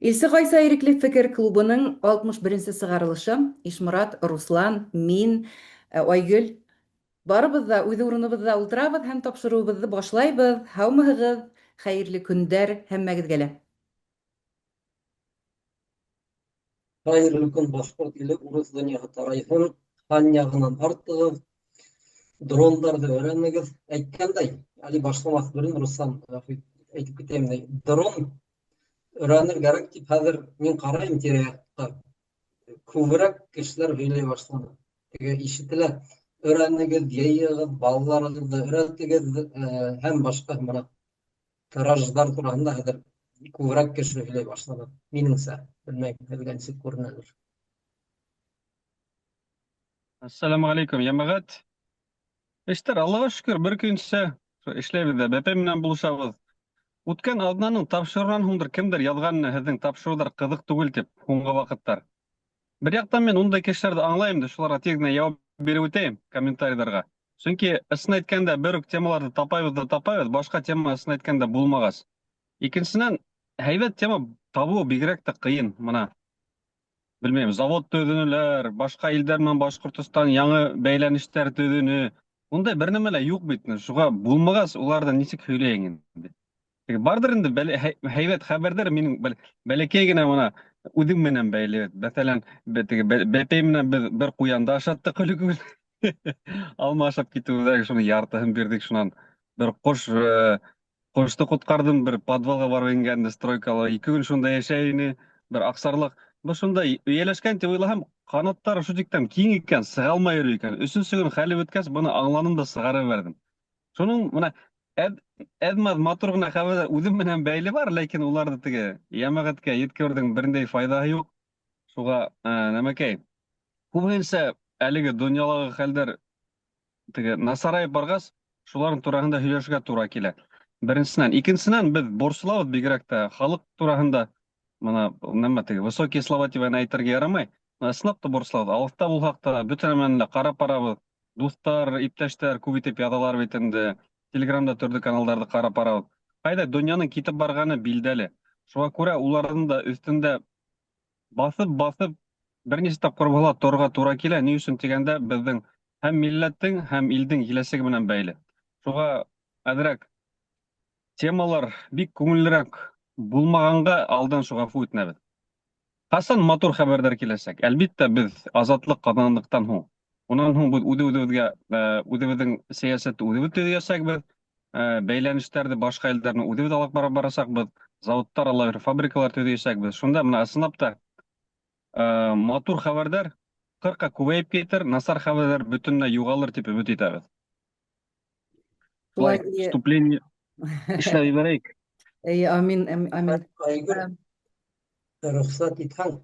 Илсе Гайса Ирекле фекер клубының 61 нче сығарылышы. Ишморат, Руслан, мин, Айгөл. Барыбыз да үз урыныбызда ултырабыҙ һәм тапшырыуыбыҙҙы башлайбыҙ. Һаумыһығыҙ, хәйерле көндәр һәммәгеҙгә лә. Хәйерле көн, башҡорт иле, урыҫ донъяһы тарайһын, хан яғынан артығыҙ, дрондарҙы өйрәнегеҙ. Әйткәндәй, әле башламаҫ борон, Руслан, әйтеп китәйем, дрон өйрәнер кәрәк тип хәҙер мин ҡарайым тирә-яҡҡа. Күберәк кешеләр һөйләй башланы. Теге ишетелә, өйрәнегеҙ, йыйығыҙ, балаларығыҙҙы өйрәтегеҙ һәм башҡа бына тираждар тураһында хәҙер күберәк кеше һөйләй башланы. Минеңсә, белмәйем, һеҙгә нисек күренәлер. Ассаламу алейкум, йәмәғәт. Эштәр, Аллаға шөкөр, бер көнсә эшләйбеҙ ҙә, бәпәй менән булышабыҙ. Үткән аҙнаның тапшырыуынан һуңдыр кемдер яҙған һеҙҙең тапшырыуҙар ҡыҙыҡ түгел тип һуңғы ваҡыттар. Бер яҡтан мин ундай кешеләрҙе аңлайым да, шуларға тиҙ генә яуап биреп үтәйем комментарийҙарға. Сөнки ысын әйткәндә бер үк темаларҙы тапайбыҙ ҙа тапайбыҙ, башҡа тема ысын әйткәндә булмағас. Икенсенән, һәйбәт тема табыу бигерәк тә ҡыйын. Мына белмәйем, завод төҙөнөләр, башҡа илдәр менән Башҡортостан яңы бәйләнештәр төҙөнө. Ундай бер нәмә лә юҡ бит. Шуға булмағас, уларҙы нисек һөйләйһең инде? Бардыр инде һәйбәт хәбәрҙәр минең бәләкәй генә мына үҙең менән бәйле. Мәҫәлән, теге бәпәй менән беҙ бер ҡуянды ашаттыҡ өлгө. Алма ашап китеүҙә шуны яртыһын бирҙек шунан. Бер ҡош ҡошто ҡотҡарҙым, бер подвалға барып ингәнде стройкала. 2 көн шунда йәшәй ине, бер аҡсарлаҡ. Был шунда эйәләшкән тип уйлаһам, ҡанаттары шул тиктәм киң икән, сыға алмай йөрөй икән. Өсөнсө көн хәле бөткәс, быны аңланым да сығарып ебәрҙем. Шуның мына әҙ-мәҙ матур ғына хәбәрҙәр үҙем менән бәйле бар, ләкин уларҙы теге йәмәғәткә еткереүҙең берендәй файҙаһы юҡ. Шуға нәмәкәй, күбеһенсә әлеге донъялағы хәлдәр теге насарайып барғас, шуларҙың тураһында һөйләшергә тура килә. Беренсенән, икенсенән беҙ борсолабыҙ бигерәк тә халыҡ тураһында. Мына нәмә теге высокие слова тип әйтергә ярамай. Ысынлап та борсолабыҙ. Алыҫта булһаҡ та бөтә нәмәне лә ҡарап барабыҙ. Дуҫтар, иптәштәр күп итеп яҙалар бит инде. Телеграмда төрлө каналдарҙы ҡарап барабыҙ. Ҡайҙа донъяның китеп барғаны билдәле. Шуға күрә уларҙың да өҫтөндә баҫып-баҫып бер нисә тапҡыр була торорға тура килә. Ни өсөн тигәндә, беҙҙең һәм милләттең, һәм илдең киләсәге менән бәйле. Шуға әҙерәк темалар бик күңеллерәк булмағанға алдан шуға ғәфү үтенәбеҙ. Ҡасан матур хәбәрҙәр киләсәк? Әлбиттә, беҙ азатлыҡ ҡаҙанлыҡтан һуң. Унан һуң беҙ үҙ-үҙебеҙгә, үҙебеҙҙең сәйәсәтте үҙебеҙ төҙөйәсәкбеҙ, бәйләнештәрҙе башҡа илдәрҙе үҙебеҙ алып барып барасаҡбыҙ, заводтар, алла бирһә, фабрикалар төҙөйәсәкбеҙ. Шунда мына ысынлап та матур хәбәрҙәр 40-ҡа күбәйеп китер, насар хәбәрҙәр бөтөнләй юғалыр тип өмөт итәбеҙ. Шулай вступление эшләп ебәрәйек. Эйе, амин, амин. Айгөл, рөхсәт итһәң,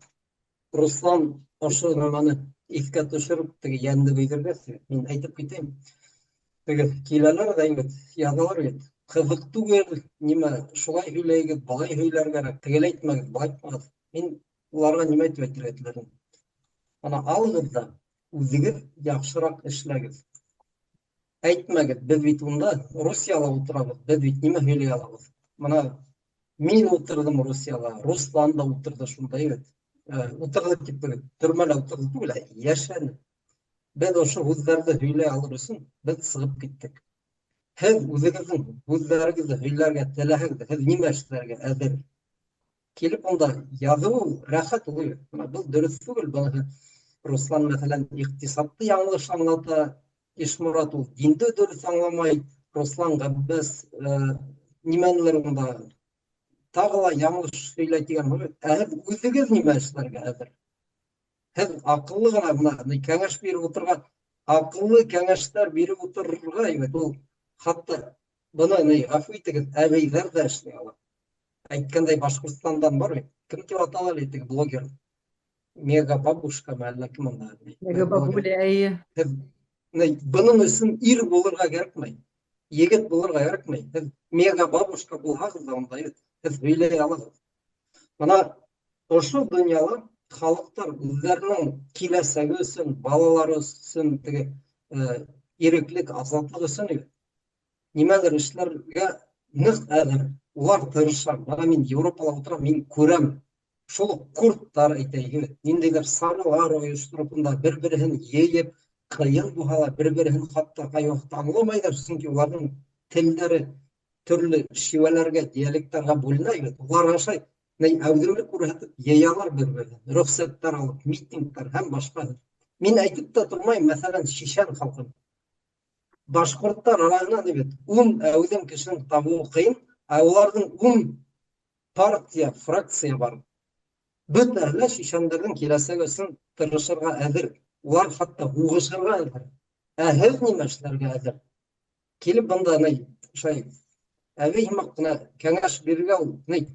Руслан ошо нәмәне иҫкә төшөрөп, теге йәнде көйҙөргәс, мин әйтеп китәйем. Теге киләләр ҙә бит, яҙалар бит. Ҡыҙыҡ түгел, нимә, шулай һөйләйегеҙ, былай һөйләр кәрәк, тегеләй әйтмәгеҙ, былай әйтмәгеҙ. Мин уларға нимә әйтеп әйтергә теләдем? Ана алығыҙ ҙа үҙегеҙ яҡшыраҡ эшләгеҙ. Әйтмәгеҙ, беҙ бит унда Русияла ултырабыҙ, беҙ бит нимә һөйләй алабыҙ? Мына мин ултырҙым Русияла, Руслан да ултырҙы шунда бит. Ултырҙы тип түгел, төрмәлә ултырҙы түгел, ә йәшәне. Беҙ ошо һүҙҙәрҙе һөйләй алыр өсөн беҙ сығып киттек. Һеҙ үҙегеҙҙең һүҙҙәрегеҙҙе һөйләргә теләһәгеҙ, һеҙ нимә эшләргә әҙер? Килеп унда яҙыу рәхәт ул. Мына был дөрөҫ түгел, быныһы Руслан, мәҫәлән, иҡтисадты яңылыш аңлата, Ишморат ул динде дөрөҫ аңламай, Руслан Ғәббәс нимәнелер унда тағы ла яңылыш һөйләй тигән һүҙ. Ә һеҙ үҙегеҙ нимә эшләргә әҙер? Һеҙ аҡыллы ғына мына кәңәш биреп ултырған, аҡыллы кәңәштәр биреп ултырырға бит ул хатта быны ни, ғәфү итегеҙ, әбейҙәр ҙә эшләй ала. Әйткәндәй, Башҡортостандан бар бит. Кем тип атала әле теге блогер? Мега бабушка әллә кем унда? Мега бабуля, эйе. Һеҙ бының өсөн ир булырға кәрәкмәй, егет булырға кәрәкмәй. Һеҙ мега бабушка булһағыҙ ҙа унда бит, һеҙ һөйләй алаһығыҙ. Мына ошо донъяла халыҡтар үҙҙәренең киләсәге өсөн, балалары өсөн, теге иреклек, азатлыҡ өсөн нимәлер эшләргә ныҡ әҙер. Улар тырыша. Мына мин Европала ултырам, мин күрәм. Шул уҡ курдтар әйтәйек, бит, ниндәйҙер саралар ойоштороп, унда бер-береһен йыйып, ҡыйын булһа ла бер-береһен хатта ҡай ваҡытта аңламайҙар, сөнки уларҙың телдәре төрлө шивәләргә, диалекттарға бүленә бит. Улар аша ни әүҙемлек күрһәтеп йыялар бер-береһен, рөхсәттәр алып, митингтар һәм башҡа. Мин әйтеп тә тормайым, мәҫәлән, шишән халҡын. Башҡорттар араһынан бит ун әүҙем кешене табыуы ҡыйын, ә уларҙың ун партия, фракция бар. Бөтәһе лә шишәндәрҙең киләсәге өсөн тырышырға әҙер. Улар хатта һуғышырға әҙер. Ә һеҙ нимә эшләргә әҙер? Килеп бында ни, шулай әбей һымаҡ ҡына кәңәш бирергә ул ни,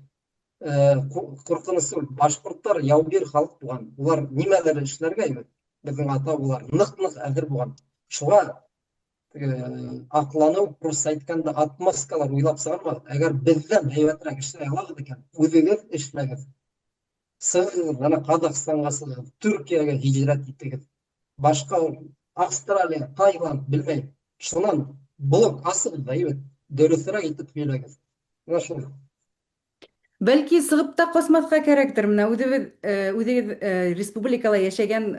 ҡурҡыныс түгел. Башҡорттар яугир халыҡ булған. Улар нимәлер эшләргә бит, беҙҙең ата-бабалар ныҡ-ныҡ әҙер булған. Шуға аҡланыу, русса әйткәндә, отмазкалар уйлап сығармағыҙ. Әгәр беҙҙән һәйбәтерәк эшләй алағыҙ икән, үҙегеҙ эшләгеҙ. Сығығыҙ, ана Ҡаҙағстанға сығығыҙ, Төркиәгә һижрәт итегеҙ. Башҡа Австралия, Таиланд, белмәйем. Шунан блог асығыҙ ҙа, әйбәт, дөрөҫөрәк итеп һөйләгеҙ. Менә шул. Бәлки сығып та касмаҫҡа кәрәктер. Менә үзебез, үзегез республикала яшәгән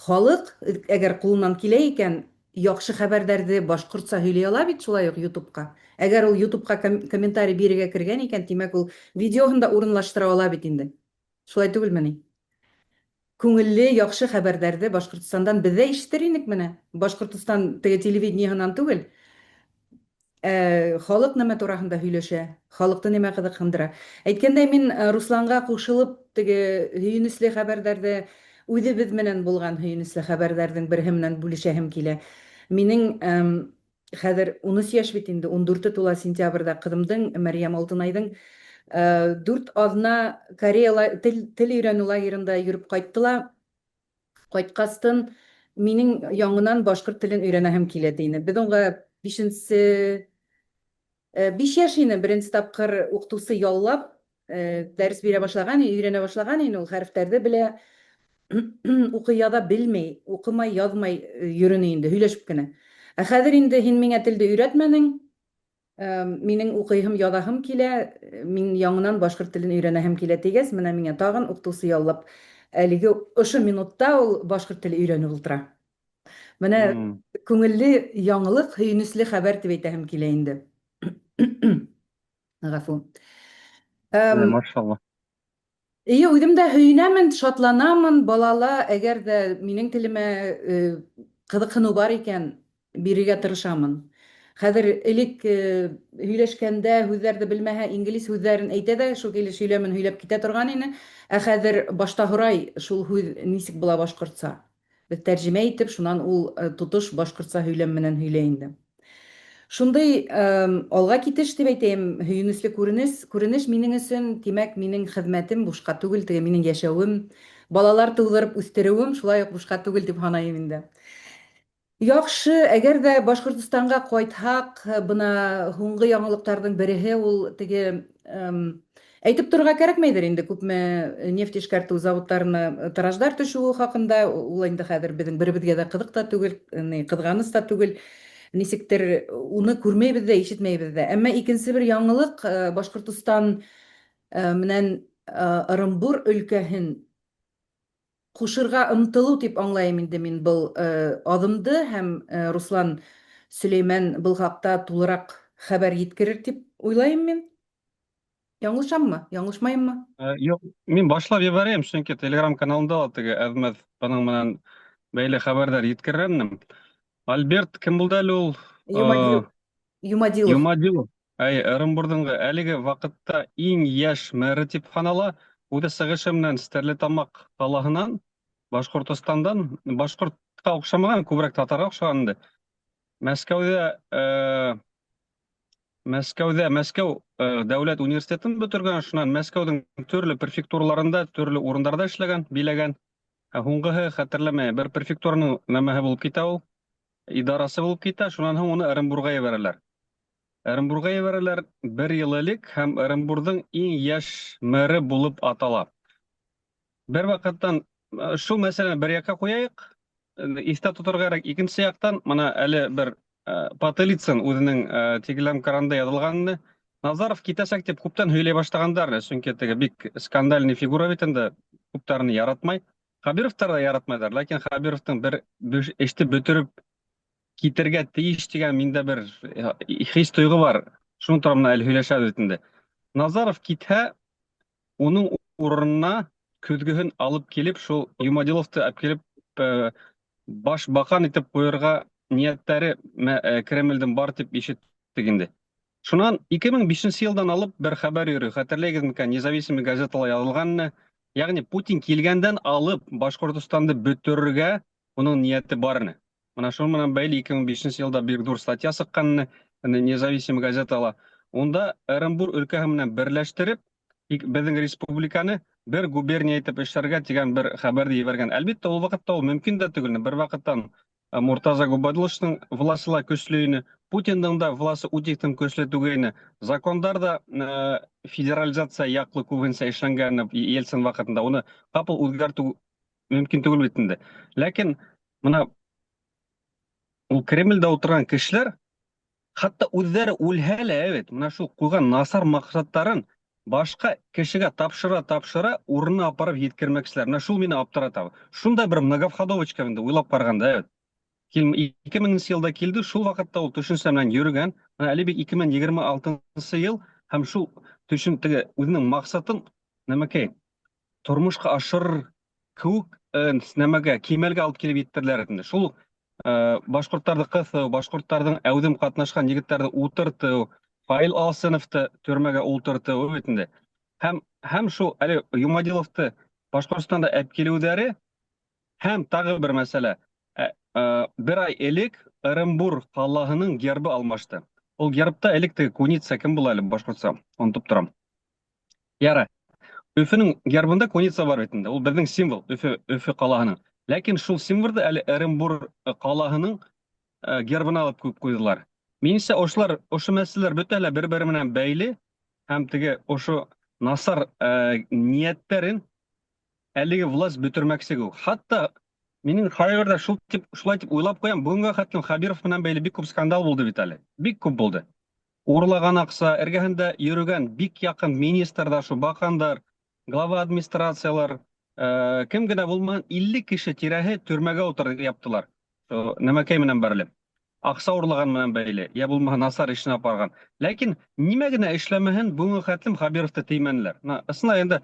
халык, әгәр кулыннан килә икән, яхшы хәбәрдәрҙе башҡортса һөйләй ала бит шулай уҡ ютубка. Әгәр ул ютубка комментарий бирергә кергән икән, тимәк ул видеоһын да урынлаштыра ала бит инде. Шулай түгелме ни? Күңелле, яхшы хәбәрҙәрҙе Башҡортостандан беҙ ҙә ишетер инек менә. Башҡортостан теге телевидениеһынан түгел. Ә, халыҡ нәмә тураһында һөйләшә, халыҡты нимә ҡыҙыҡһындыра. Әйткәндәй, мин э, Русланға ҡушылып теге һөйөнөслө хәбәрҙәрҙе үҙебеҙ менән булған һөйөнөслө хәбәрҙәрҙең береһе менән бүлешәһем килә. Минең хәҙер 13 йәш бит инде, 14-е тула сентябрҙә ҡыҙымдың, Мәрйәм Алтынайҙың э, дүрт аҙна Кореяла тел, тел өйрәнү лагерында йөрөп ҡайтты ла, ҡайтҡастын минең яңынан башҡорт телен өйрәнәһем килә ти ине. Беҙ уға бишенсе э, биш йәш ине, беренсе тапҡыр уҡытыусы яллап, э, дәрес бирә башлаган, өйрәнә башлаган ине, ул хәрефтәрҙе белә, уҡый яҙа белмәй, уҡымай, яҙмай э, йөрөнө инде, һөйләшеп кенә. Ә хәҙер инде һин миңә телде өйрәтмәнең, минең укыйһым, яҙаһым килә, мин яңынан башҡорт телен өйрәнәһем килә тигәс, менә миңә тагын укытыусы яллап, әлеге ошо минутта ул башҡорт теле өйрәнеп ултыра. Менә күңелле яңылыҡ, һөйөнөслө хәбәр дип әйтәһем килә инде. Гафу. Машалла. Эйе, үҙем дә һөйөнәмен, шатланамын. Балала, әгәр дә минең телемә э, ҡыҙыҡһыныу бар икән, бирергә тырышамын. Хәҙер элек э, һөйләшкәндә һүҙҙәрҙе белмәһә, инглиз һүҙҙәрен әйтә дә, шул килеш һөйләмен һөйләп китә торған ине. Ә хәҙер башта һорай, шул һүҙ нисек була башҡортса. Беҙ тәрҗемә итеп, шунан ул э, тотош башҡортса һөйләм менән һөйләй инде. Шундый алға китеш дип әйтәйем, һөйөнөслө күренеш, күренеш минең өсөн, тимәк, минең хеҙмәтем бушҡа түгел, теге минең йәшәүем, балалар тыуҙырып үҫтереүем шулай уҡ бушҡа түгел дип һанайым инде. Яҡшы, әгәр ҙә Башҡортостанға ҡайтһаҡ, бына һуңғы яңылыҡтарҙың береһе ул теге әйтеп торорға кәрәкмәйҙер инде, күпме нефть эшкәртеү заводтарына тираждар төшөүе хаҡында, ул инде хәҙер беҙҙең беребеҙгә ҙә ҡыҙыҡ та түгел, ни, ҡыҙғаныс та түгел. Нисектер уны күрмәйбеҙ ҙә, ишетмәйбеҙ ҙә. Әммә икенсе бер яңылыҡ Башҡортостан менән Ырымбур өлкәһен Ҡушырға ынтылыу дип аңлайым инде мин был аҙымды һәм Руслан Сөләймән был хаҡта тулыраҡ хәбәр еткерер дип уйлайым мин. Яңылышаммы? Яңылышмайыммы? Юҡ, мин башлап ебәрәйем, сөнки Telegram каналында ла теге әҙ-мәҙ бының менән бәйле хәбәрҙәр еткерәнем. Альберт кем булды әле ул? Юмадилов. Юмадилов. Юмадилов. Әй, Ырымбурҙың әлеге ваҡытта иң йәш мэры тип һанала. Үҙе сығышы менән Стәрлетамаҡ ҡалаһынан, Башҡортостандан, башҡортҡа оҡшамаған, күберәк татарға оҡшаған инде. Мәскәүҙә, э, Мәскәүҙә, Мәскәү э, дәүләт университетын бөтөргән, шунан Мәскәүҙең төрлө префектураларында, төрлө урындарҙа эшләгән, биләгән. Ә һуңғыһы, хәтерләмәйем, бер префектураның нәмәһе булып китә ул, идарасы булып китә, шунан һуң уны Ырымбурға ебәрәләр. Ырымбурға ебәрәләр бер йыл элек һәм Ырымбурҙың иң йәш мэры булып атала. Бер ваҡыттан э, шул мәсьәләне бер яҡҡа ҡуяйыҡ, э, иҫтә тоторға кәрәк. Икенсе яҡтан, мына әле бер э, Потылицын үҙенең Телеграм каналында яҙылған ине. Назаров китәсәк дип күптән һөйләй башлагандар, чөнки теге бик скандальный фигура бит инде, күптәрне яратмай. Хәбировтар да яратмайдар, ләкин Хәбировтың бер эште бөтереп китергә тиеш дигән миндә бер хис тойгы бар. Шуның турында әле һөйләшәбез бит инде. Назаров китһә, уның урынына көҙгөһөн алып килеп, шул Юмадиловты алып килеп, баш баҡан итеп ҡуйырға ниәттәре Кремлдең бар дип ишеттек инде. Шунан 2005 йылдан алып бер хәбәр йөрөй. Хәтерләйгез микән, Независимый газетала яҙылғанны. Ягъни Путин килгәндән алып Башҡортостанды бөтөрөргә уның ниәте бар ине. Мына шуның менән бәйле 2005 йылда бик ҙур статья сыҡҡан Независимый газетала. Унда Ырымбур өлкәһе менән берләштереп, беҙҙең республиканы бер губерния итеп эшләргә тигән бер хәбәрҙе ебәргән. Әлбиттә, ул ваҡытта ул мөмкин дә түгел. Бер ваҡыттан Муртаза Губайдулловичтың власы ла көслө ине, Путиндың да власы үтектем көслө түгел. Закондар да федерализация яҡлы күбенсә эшләнгән Ельцин ваҡытында. Уны ҡапыл үҙгәртеү мөмкин түгел бит инде. Ләкин мына ул Кремлдә ултырған кешеләр хатта үҙҙәре үлһә лә бит, мына шул ҡуйған насар маҡсаттарын башҡа кешегә тапшыра-тапшыра урынына апарып еткермәкселәр. Мына шул мине аптырата. Шундай бер многоходовочка инде уйлап ҡарағанда, бит. 2000 йылда килде, шул ваҡытта ул төшөнсә менән йөрөгән. Мына әле бит 2026 йыл һәм шул төшөн теге үҙенең маҡсатын нәмәкәй тормошҡа ашырыр кеүек нәмәгә кимәлгә алып килеп еттерҙеләр инде. Шул башҡорттарҙы ҡыҫыу, башҡорттарҙың әүҙем ҡатнашҡан егеттәрҙе ултыртыу, Фаил Алсыновты төрмәгә ултыртыу бит инде. Һәм шул әле Юмадиловты Башҡортостанда әп килеүҙәре һәм тағы бер мәсьәлә. Бер ай элек Ырымбур ҡалаһының гербы алмашты. Ул гербта элек теге куница кем була әле башҡортса? Онотоп торам. Яра. Өфөнөң гербында куница бар бит инде. Ул беҙҙең символ, Өфө ҡалаһының. Ләкин шул символды әле Ырымбур ҡалаһының гербына алып ҡуйып ҡуйҙылар. Минеңсә, ошо мәсьәләләр бөтәһе лә бер-бере менән бәйле һәм теге ошо насар ниәттәрен әлеге власть бөтөрмәксе кеүек. Хатта минең ҡайһы шул тип, шулай тип уйлап ҡуям, бөгөнгә хәтлем Хәбиров менән бәйле бик күп скандал булды бит әле. Бик күп булды. Урлаған аҡса, эргәһендә йөрөгән бик яҡын министрҙар, шул баҡандар, глава администрациялар, кем генә булмаһын, 50 кеше тирәһе төрмәгә ултырып яптылар. Нәмәкәй менән бәйле. Аҡса урлаған менән бәйле, йә булмаһа насар эшенә апарған. Ләкин нимә генә эшләмәһен, бөгөнгә хәтлем Хәбировты теймәнеләр. Мына ысынлап инде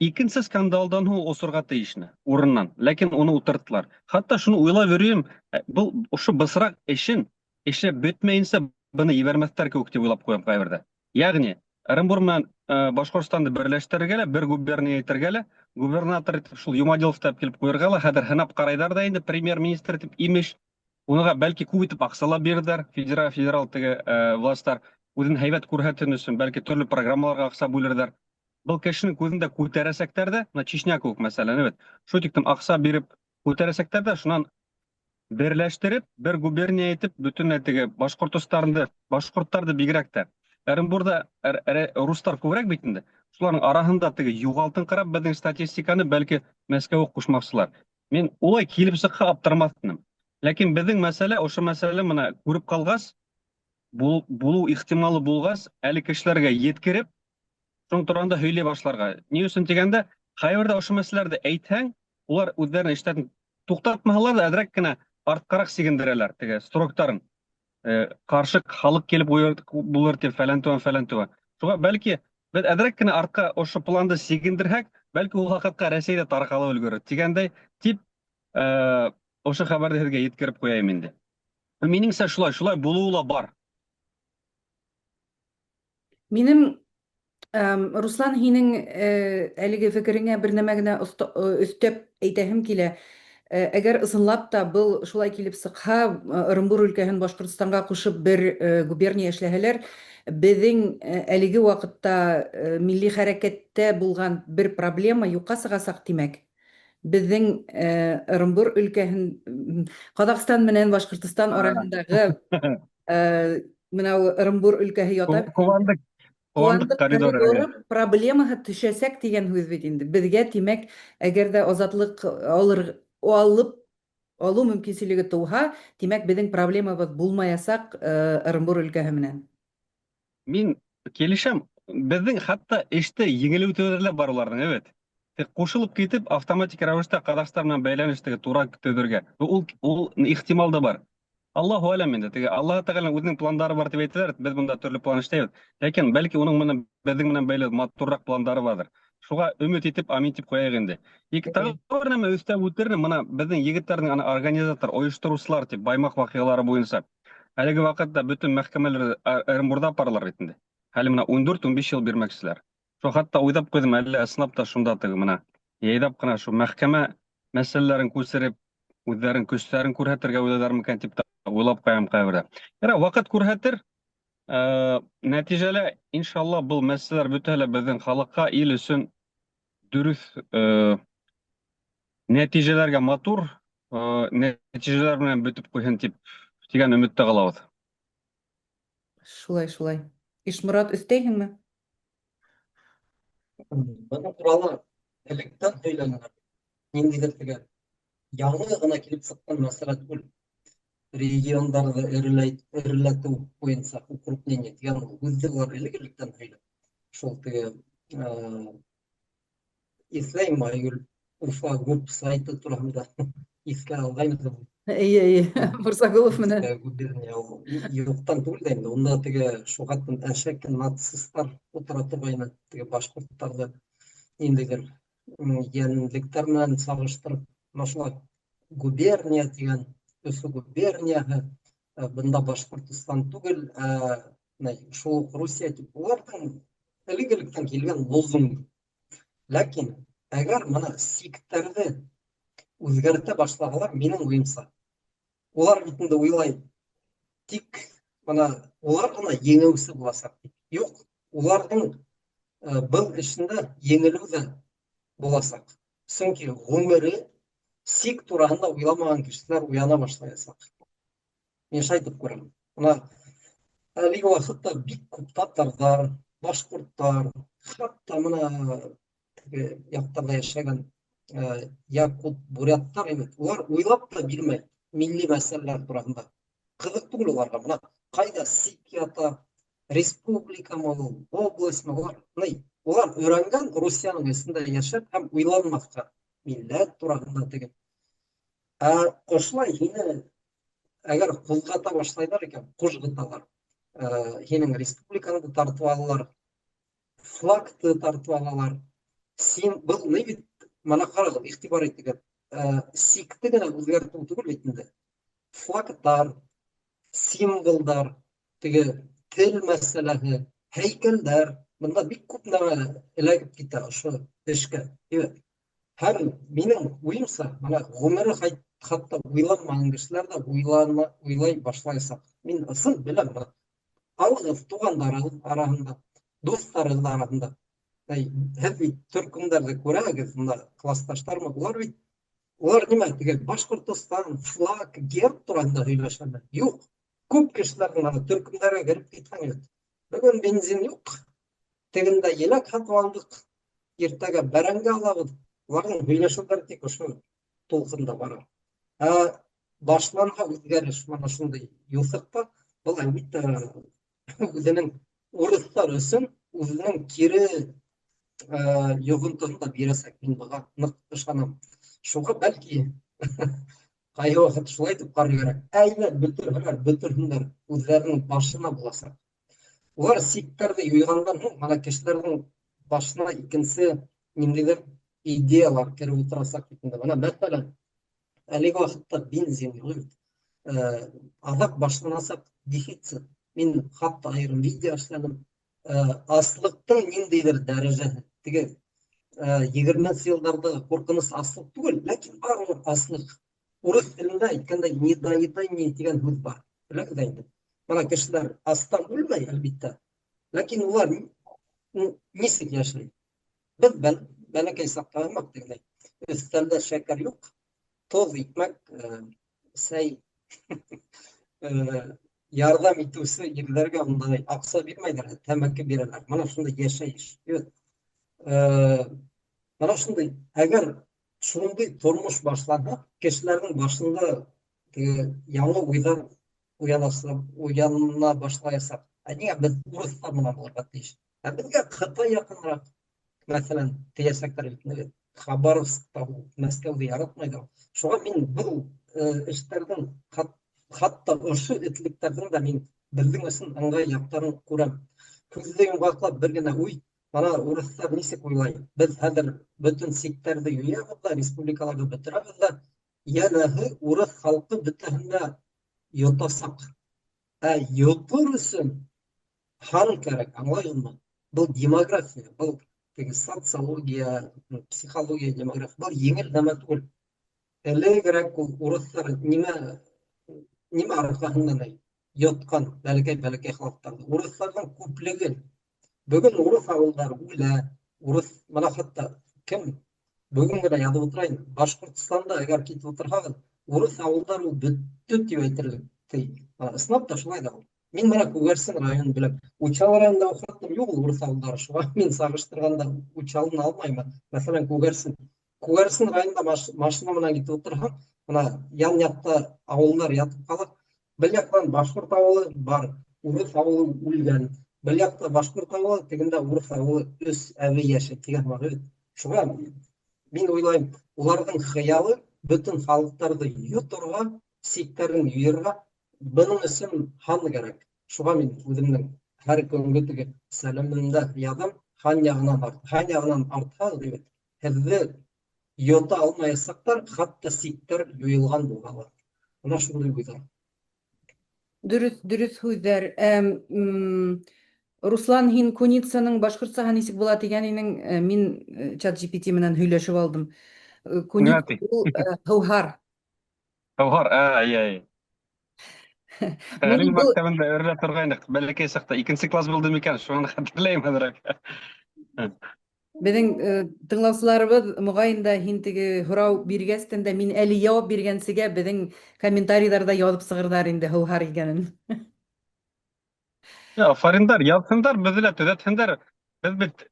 икенсе скандалдан һуң осорға тейешне урынынан, ләкин уны ултырттылар. Хатта шуны уйлап йөрөйөм, был ошо бысраҡ эшен эшләп бөтмәйенсә быны ебәрмәҫтәр кеүек тип уйлап ҡуям ҡайберҙә. Ягъни Ырымбур менән Башҡортостанды берләштерергә лә, бер губерния итергә лә, губернатор итеп шул Юмадиловты алып килеп ҡуйырға ла, хәҙер һынап ҡарайҙар ҙа инде премьер-министр итеп имеш. Уныға бәлки күп итеп аҡса ла бирҙәр, федерал теге властар үҙен һәйбәт күрһәтер өсөн, бәлки төрлө программаларға аҡса бүлерҙәр. Был кешенең күҙен дә күтәрәсәктәр ҙә, мына Чечня кеүек мәсәлән, бит. Шул тиклем аҡса биреп күтәрәсәктәр ҙә, шунан берләштереп, бер губерния итеп, бөтөн теге Башҡортостанды, башҡорттарҙы бигерәк тә. Ырымбурҙа рустар күберәк бит инде. Шуларҙың араһында теге юғалтыңҡырап беҙҙең статистиканы бәлки Мәскәүгә ҡушмаҡсылар. Мин улай килеп сыҡһа аптырамаҫ инем. Ләкин беҙҙең мәсьәлә, ошо мәсьәлә мына күреп ҡалғас, булыу ихтималы булғас, әле кешеләргә еткереп, шуның тураһында һөйләй башларға. Ни өсөн тигәндә, ҡайберҙә ошо мәсьәләләрҙе әйтһәң, улар үҙҙәренең эштәрен туҡтатмаһалар ҙа, әҙерәк кенә артҡараҡ сигендерәләр теге сроктарын. Ҡаршы халыҡ килеп булыр тип фәлән түгән, фәлән түгән. Шуға бәлки беҙ әҙерәк кенә артҡа ошо планды сигендерһәк, бәлки ул ваҡытҡа Рәсәй ҙә тарҡалып өлгөрөр тигәндәй, тип ошо хәбәрҙе һеҙгә еткереп ҡуяйым инде. Минеңсә шулай булыуы ла бар. Минем, Руслан, һинең әлеге фекереңә бер нәмә генә өҫтәп әйтәһем килә. Әгәр ысынлап та был шулай килеп сыҡһа, Ырымбур өлкәһен Башҡортостанға ҡушып бер губерния эшләһәләр, беҙҙең әлеге ваҡытта милли хәрәкәттә булған бер проблема юҡҡа сығасаҡ, тимәк. Беҙҙең Ырымбур өлкәһен Ҡаҙағстан менән Башҡортостан араһындағы мына Ырымбур өлкәһе ята. Ҡыуандыҡ коридоры проблемаһы төшәсәк тигән һүҙ бит инде. Беҙгә, тимәк, әгәр ҙә азатлыҡ алыу мөмкинселеге тыуһа, тимәк, беҙҙең проблемабыҙ булмаясаҡ Ырымбур өлкәһе менән. Мин килешәм, беҙҙең хатта эште еңеләйтеүҙәре лә бар уларҙың, әйбәт. Тик ҡушылып китеп, автоматик рәүештә Ҡаҙағстан менән бәйләнеш теге тура төҙөргә. Ул ул ихтимал да бар. Аллаһу әләм инде, теге Аллаһы Тәғәләнең үзенең пландары бар тип әйтәләр, беҙ бында төрлө план эшләйбеҙ. Ләкин бәлки уның менән беҙҙең менән бәйле матурыраҡ пландары барҙыр. Шуға өмөт итеп, амин тип ҡуяйыҡ инде. Ике тағы бер нәмә өҫтәп үтер инем, мына беҙҙең егеттәрҙең ана организатор, ойоштороусылар тип Баймаҡ ваҡиғалары буйынса Әлеге ваҡытта бөтөн мәхкәмәләр Ырымбурҙа апаралар бит инде. Әле мына 14-15 йыл бирмәкселәр. Шул хатта уйлап ҡуйҙым, әллә ысынлап та шунда теге мына яйҙап ҡына шул мәхкәмә мәсьәләләрен күсереп, үҙҙәрен көстәрен күрһәтергә уйлайҙар микән тип тә уйлап ҡуям ҡайберҙә. Ярай, ваҡыт күрһәтер. Нәтижәлә, иншалла, был мәсьәләләр бөтәһе лә беҙҙең халыҡҡа, ил өсөн дөрөҫ нәтижәләргә матур нәтижәләр менән бөтөп ҡуйһын тип тигән өмөттә ҡалабыҙ. Шулай, шулай. Ишморат, өҫтәйһеңме? Бының туралы электән һөйләнәләр. Ниндәйҙер теге яңы ғына килеп сыҡҡан мәсьәлә түгел. Региондарҙы эреләтеү буйынса укрупнение тигән һүҙҙе улар элек-электән һөйләп. Шул теге Иҫләйем, Айгөл, Уфа губ сайты тураһында иҫкә алғайны. Эйе, эйе, Мурзагулов менән. Губерния ул юҡтан түгел дә инде. Унда теге шуғатын әшәке нацисттар ултыра торғайны. Теге башҡорттарҙы ниндәйҙер йәнлектәр менән сағыштырып, мына шулай губерния тигән, Өфө губернияһы, бында Башҡортостан түгел, ә шул уҡ Русия тип уларҙың элек-электән килгән лозунг. Ләкин әгәр мына сиктәрҙе үҙгәртә башлаһалар, минең уйымса, улар бит инде уйлай, тик мына улар ғына еңеүсе буласаҡ тип. Юҡ, уларҙың был эшендә еңелеү ҙә буласаҡ. Сөнки ғүмере сик тураһында уйламаған кешеләр уяна башлаясаҡ. Мин шулай итеп күрәм. Мына әлеге ваҡытта бик күп татарҙар, башҡорттар, хатта мына теге яҡтарҙа йәшәгән якут, буряттар инде, улар уйлап та бирмәй милли мәсьәләләр тураһында. Ҡыҙыҡ түгел уларға. Мына ҡайҙа сик ята, республикамы ул, областьмы, улар, ни, улар өйрәнгән Русияның эсендә йәшәп һәм уйланмаҫҡа милләт тураһында теге. Ә ошолай һине әгәр ҡуҙғата башлайҙар икән, ҡужғыталар. Һинең республикаңды тартып алалар, флагты тартып алалар. Син был ни бит, мына ҡарағыҙ, иғтибар итегеҙ, сикте генә үҙгәртеү түгел бит инде. Флагтар, символдар, теге тел мәсьәләһе, һәйкәлдәр, бында бик күп нәмә эләгеп китә ошо эшкә. Һәм минең уйымса, мына ғүмере хатта уйланмаған кешеләр ҙә уйлана, уйлай башлаясаҡ. Мин ысын беләм, мына алығыҙ туғандарығыҙ араһында, дуҫтарығыҙ араһында. Әй, һеҙ бит төркөмдәрҙе күрәгеҙ, мына классташтармы, улар бит, улар нимә, теге Башҡортостан, флаг, герб тураһында һөйләшәме? Юҡ. Күп кешеләрҙең ана төркөмдәргә кереп китһәң бит. Бөгөн бензин юҡ, тегендә еләк һатып алдыҡ, иртәгә бәрәңге алабыҙ. Уларҙың һөйләшеүҙәре тик ошо тулҡында бара. Ә башланһа үҙгәреш мына шундай юҫыҡта, был әлбиттә үҙенең урыҫтар өсөн үҙенең кире йоғонтоһон да бирәсәк. Мин быға ныҡ ышанам. Шуға бәлки ҡайһы ваҡыт шулай итеп ҡарар кәрәк. Әйҙә бөтөрһәләр, бөтөрһөндәр, үҙҙәренең башына буласаҡ. Улар сиктәрҙе юйғандан һуң мына кешеләрҙең башына икенсе ниндәйҙер идеялар кереп ултырасаҡ бит инде. Мына мәҫәлән, әлеге ваҡытта бензин юҡ бит. Аҙаҡ башланасаҡ дефицит. Мин хатта айырым видео эшләнем. Аслыҡтың ниндәйҙер дәрәжәһе. Теге 20-нсе йылдарҙағы ҡурҡыныс аслыҡ түгел, ләкин барыбер аслыҡ. Урыҫ телендә әйткәндә недоедание тигән һүҙ бар. Беләгеҙ ҙә инде. Мына кешеләр астан үлмәй, әлбиттә. Ләкин улар нисек йәшәй? Беҙ бәләкәй саҡта һымаҡ тигәндәй. Өҫтәлдә шәкәр юҡ, тоҙ, икмәк, сәй. Ярҙам итеүсе ирҙәргә ундай аҡса бирмәйҙәр, тәмәке бирәләр. Мына шундай йәшәйеш. Мына шундай, әгәр шундай тормош башланһа, кешеләрҙең башында теге яңы уйҙар уяна башлаясаҡ. Ә ниңә беҙ урыҫтар менән булырға тейеш? Ә беҙгә Ҡытай яҡыныраҡ, мәҫәлән, тиәсәктәр бит инде. Хабаровскта ул Мәскәүҙе яратмай ҙа. Шуға мин был эштәрҙең, хатта ошо этлектәрҙең дә мин беҙҙең өсөн ыңғай яҡтарын күрәм. Һүҙҙе йомғаҡлап бер генә уй, бына урыҫтар нисек уйлай? Беҙ хәҙер бөтөн сиктәрҙе юябыҙ ҙа, республикаларҙы бөтөрәбеҙ ҙә, йәнәһе урыҫ халҡы бөтәһен дә йотасаҡ. Ә йотор өсөн һан кәрәк, аңлайһыңмы? Был демография, был теге социология, психология, демография, был еңел нәмә түгел. Элегерәк ул урыҫтар нимә нимә арҡаһынан йотҡан бәләкәй-бәләкәй халыҡтарҙы. Урыҫтарҙың күплеген. Бөгөн урыҫ ауылдары үлә, урыҫ, мына хатта кем бөгөн генә яҙып ултыра инде, Башҡортостанда әгәр китеп ултырһағыҙ, урыҫ ауылдары ул бөттө тип әйтерлек, ти. Ысынлап та шулай да ул. Мин мына Күгәрсен районын беләм. Учалы районында хаттым юк ул урыҫ ауылдары, шуға мин сағыштырғанда Учалыны алмайм. Мәҫәлән, Күгәрсен. Күгәрсен районында машина менән китеп ултырһаң, мына ян яҡта ауылдар ятып ҡала. Бер яҡтан башҡорт ауылы бар, урыҫ ауылы үлгән. Бер яҡта башҡорт ауылы, тегендә урыҫ ауылы өс әбей йәшәй тигән бар бит. Шуға мин уйлайым, уларҙың хыялы бөтөн халыҡтарҙы йоторға, сиктәрен юйырға, бының өсөн һан кәрәк. Шуға мин үҙемдең һәр көнгө теге сәләмемдә яҙам, һан яғынан арт, һан яғынан артһа, бит, һеҙҙе йота алмаясаҡтар, хатта сиктәр юйылған булһа ла. Мына шундай уйҙар. Дөрөҫ, дөрөҫ һүҙҙәр. Руслан, һин куницаның башҡортсаһы нисек була тигән инең, мин чат GPT менән һөйләшеп алдым. Куница ул һыуһар. Һыуһар, ә, әй, әй. Тәгълим мәктәбендә өйрәнә торғайныҡ, бәләкәй саҡта икенсе класс булды микән, шуны хәтерләйем әҙерәк. Беҙҙең тыңлаусыларыбыҙ моғайын да һин теге һорау биргәстән дә мин әле яуап биргәнсегә беҙҙең комментарийҙарҙа яҙып сығырҙар инде һыуһар икәнен. Афариндар, яҙһындар, беҙҙе лә төҙәтһендәр. Беҙ бит